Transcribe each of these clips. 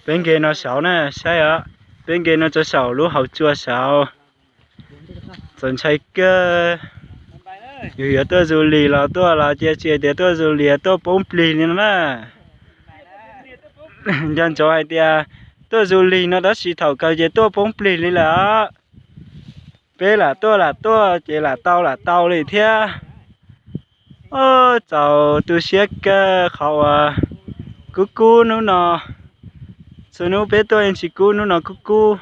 Peb nce no saud na, saib os, peb nce no rau saum lub hauv tsua saud. Txaus ntshai kawg. Yus yuav tuaj du lis los tuaj los cia tsis hais tias tuaj du lis tuaj poob plig li no na. Nco ntsoov hais tias tuaj du lis no tab sis thaum kawg ces tuaj poob plig li lawm. Peb lam tuaj lam tuaj ces lam tau lam tau li thiab. Txaus tu siab kawg qhov uas kub kub hnub no. Txhua hnub peb tuaj yeej tsis kub, hnub no kub kub.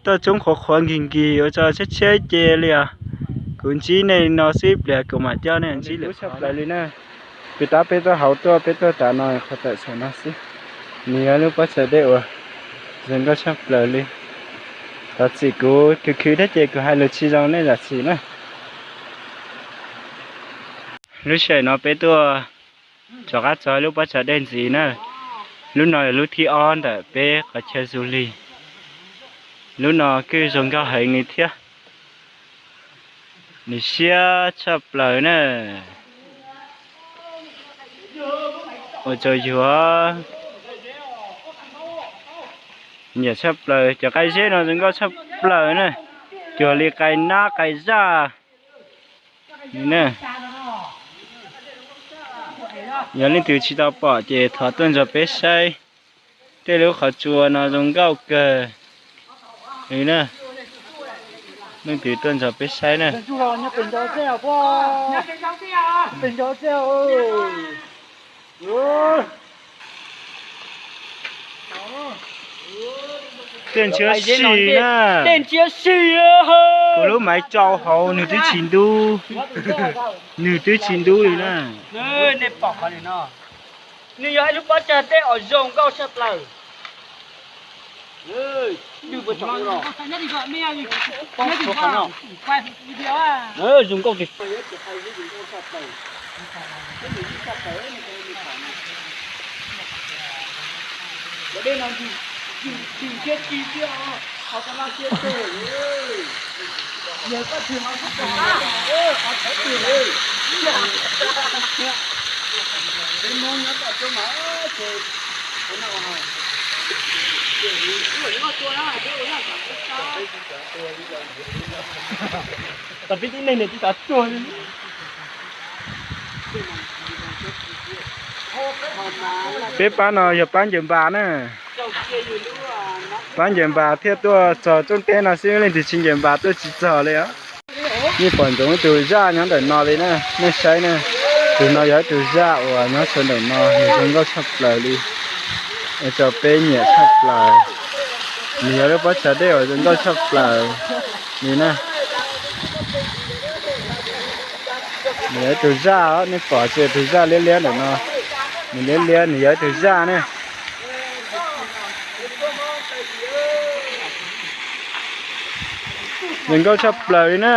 Tuaj tshoob qhuav qhuav nkig nkig ua tso tshiab tshiab ce li os. Kuv ntsib nej no xwb, pliag kuv mam coj nej ntsib lwm tshaj plaws li na. Peb tab peb tuaj hauv tuaj, peb tuaj tav no qhov tawm saum no xwb. Nws yog lub pob tsav dej uas zoo nkauj tshaj plaws li. Thov txim kuv khwv khwv thiab ces kuv hais lus tsis zoo nej zam txim na. Lub sij hawm no peb tuaj rov qab txog lub pob tsav dej ntxiv na. Lub no yog lub thib ob ntawm peb qhov chaw du lig. Lub no kuj zoo nkauj heev li thiab. Nws siab tshaj plaws na. Ua rau yus nyiam tshaj plaws, cov qaib zeb no zoo nkauj tshaj plaws na. Cuag li qaib nab qaib zaj. Yog leej twg tsis tau pom ces thov tuaj nrog peb saib tej lub qhov tsua no zoo nkauj kawg li na. Leej twg tuaj nrog peb saib na. Tej ntshiab si na. Kuv lub maiv tsau hauv nws twb tsis ntub, nws twb tsis ntub li na. Nws yog ib lub pob tsav dej uas zoo nkauj tshaj plaws. Zoo nkauj. Tau peb tib neeg nws tib tav tuag li. Peb pab no yog pab ncaws npas na. Pab ncaws npas thiaj tuaj txog rooj teb no xwb, leej twg tsis ncaws npas tuaj tsis txog li os. Nej pom ntsoov ib tug zaj nyob ntawm no li na, nej saib na. Tus no yog ib tug zaj uas nyob sawv ntawm no, nws zoo nkauj tshaj plaws li. Ua rau peb nyiam tshaj plaws. Nws yog lub pob tsav dej uas zoo nkauj tshaj plaws li na. Nws yog ib tug zaj os, nej pom tsis, tus zaj liab liab ntawm no. Nws liab liab, nws yog ib tug zaj ne. Zoo nkauj tshaj plaws li na.